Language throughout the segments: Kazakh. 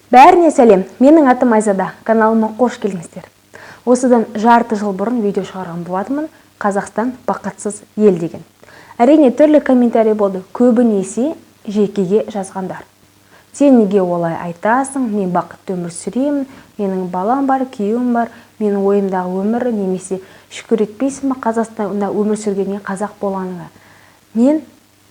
Бәріне сәлем! Менің атым Айзада, каналыма қош келдіңіздер. Осыдан жарты жыл бұрын видео шығарған болатынмын, «Қазақстан бақытсыз ел» деген. Әрине, түрлі комментарий болды, көбінесе жекеге жазғандар. «Сен неге олай айтасың? Мен бақытты өмір сүремін, менің балам бар, күйеуім бар, менің ойымдағы өмір», немесе «Шүкір етпейсің ба Қазақстанда өмір сүргеніңе, қазақ болғаныңа?» Мен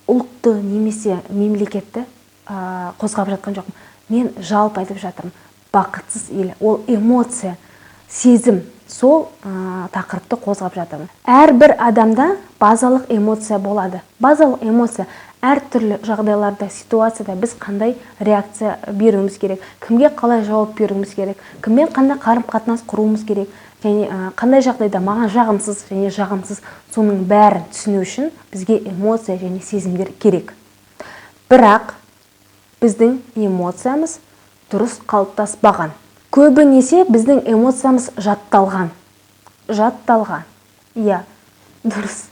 ұлтты немесе мемлекетті қозғап жатқан жоқпын. Мен жалпы айтып жатырмын, бақытсыз ел ол эмоция, сезім, сол тақырыпты қозғап жатырмын. Әрбір адамда базалық эмоция болады. Базалық эмоция әртүрлі жағдайларда, ситуацияда біз қандай реакция беруіміз керек, кімге қалай жауап беруіміз керек, кіммен қандай қарым қатынас құруымыз керек және қандай жағдайда маған жағымсыз және жағымсыз, соның бәрін түсіну үшін бізге эмоция және сезімдер керек. Бірақ біздің эмоциямыз дұрыс қалыптаспаған. Көбінесе біздің эмоциямыз жатталған. Жатталған, иә, дұрыс.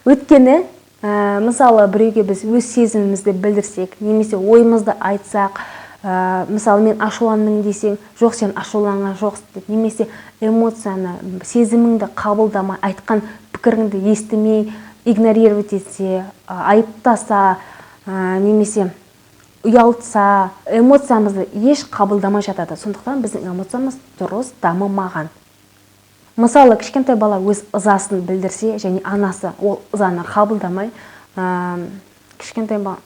Өйткені мысалы, біреуге біз өз сезімімізді білдірсек немесе ойымызды айтсақ, мысалы, «Мен ашуландым» десең, «Жоқ, сен ашуланған жоқсың» деп, немесе эмоцияны, сезіміңді қабылдамай, айтқан пікіріңді естімей, игнорировать етсе, айыптаса немесе ұялтса, эмоциямызды еш қабылдамай жатады. Сондықтан біздің эмоциямыз дұрыс дамымаған. Мысалы, кішкентай бала өз ызасын білдірсе және анасы ол ызаны қабылдамай, кішкентай бала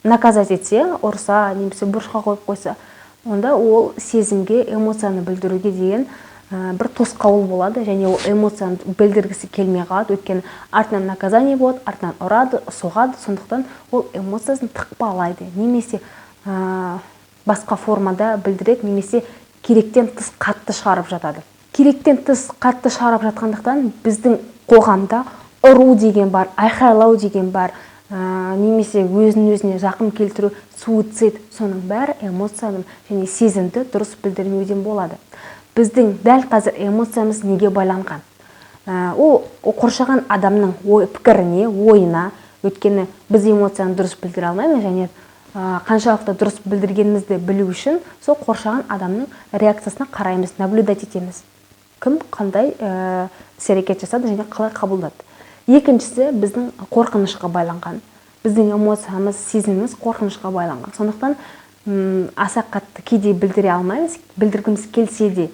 наказать етсе, ұрса немесе бұрышқа қойып қойса, онда ол сезімге, эмоцияны білдіруге деген бір тосқауыл болады және ол эмоцияны білдіргісі келмей қалады, өйткені артынан наказание болады, артынан ұрады, соғады. Сондықтан ол эмоциясын тықпалайды немесе басқа формада білдіреді, немесе керектен тыс қатты шығарып жатады. Керектен тыс қатты шығарып жатқандықтан, біздің қоғамда ұру деген бар, айқайлау деген бар, немесе өзін өзіне зақым келтіру, суицид, соның бәрі эмоцияны және сезімді дұрыс білдірмеуден болады. Біздің дәл қазір эмоциямыз неге байланған? Ол қоршаған адамның ой пікіріне, ойына. Өйткені біз эмоцияны дұрыс білдіре алмаймыз және қаншалықты дұрыс білдіргенімізді білу үшін сол қоршаған адамның реакциясына қараймыз, наблюдать етеміз, кім қандай іс әрекет жасады және қалай қабылдады. Екіншісі, біздің қорқынышқа байланған. Біздің эмоциямыз, сезіміміз қорқынышқа байланған. Сондықтан аса қатты кейде білдіре алмаймыз, білдіргіміз келсе де,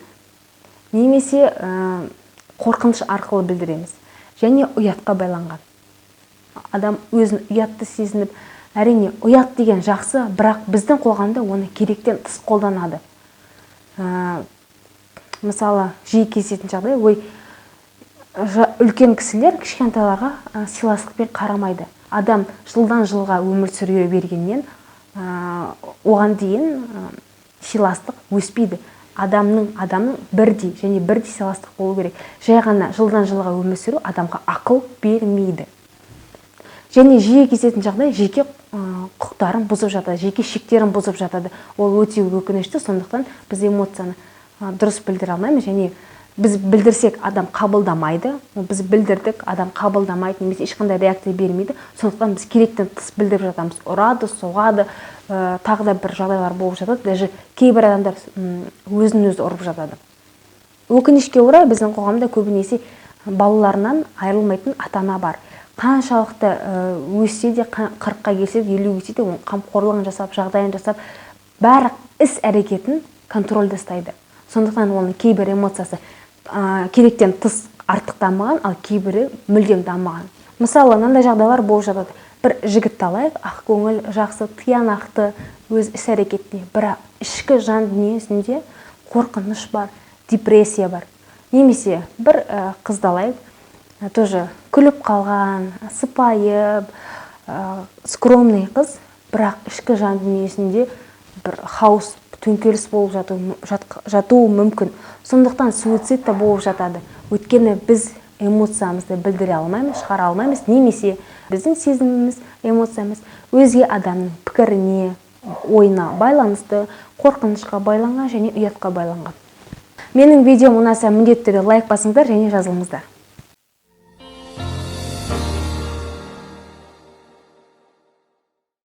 немесе қорқыныш арқылы білдіреміз. Және ұятқа байланған. Адам өзін ұятты сезініп, әрине, ұят деген жақсы, бірақ біздің қоғамда оны керектен тыс қолданады. Мысалы, жиі кездесетін жағдай, ой, үлкен кісілер кішкентайларға сыйластықпен қарамайды. Адам жылдан жылға өмір сүре бергеннен, оған дейін сыйластық өспейді. Адамның бірдей және бірдей сыйластық болу керек. Жай ғана жылдан жылға өмір сүру адамға ақыл бермейді. Және жиі кездесетін жағдай, жеке құқықтарын бұзып жатады, жеке шектерін бұзып жатады. Ол өте өкінішті. Сондықтан біз эмоцияны дұрыс білдіре алмаймыз және біз білдірсек, адам қабылдамайды. Біз білдірдік, адам қабылдамайды немесе ешқандай реакция бермейді. Сондықтан біз керектен тыс білдіріп жатамыз, ұрады, соғады, тағы да бір жағдайлар болып жатады. Даже кейбір адамдар өзін өзі ұрып жатады. Өкінішке орай, біздің қоғамда көбінесе балаларынан айырылмайтын ата ана бар. Қаншалықты өссе де, 40-қа келсе де, 50-ге келсе де, оның қамқорлығын жасап, жағдайын жасап, барлық іс әрекетін контрольда ұстайды. Сондықтан оның кейбір эмоциясы керектен тыс артық дамыған, ал кейбірі мүлдем дамымаған. Мысалы, мынандай жағдайлар болып жатады. Бір жігітті алайық, ақкөңіл, жақсы, тиянақты өз іс әрекетіне, бірақ ішкі жан дүниесінде қорқыныш бар, депрессия бар. Немесе бір қызды алайық, тоже күліп қалған, сыпайы, скромный қыз, бірақ ішкі жан дүниесінде бір хаос, төңкеріс болып жатуы мүмкін. Сондықтан суицид та болып жатады, өйткені біз эмоциямызды білдіре алмаймыз, шығара алмаймыз немесе біздің сезіміміз, эмоциямыз өзге адамның пікіріне, ойына байланысты, қорқынышқа байланған және ұятқа байланған. Менің видеом ұнаса, міндетті түрде лайк басыңыздар және жазылыңыздар.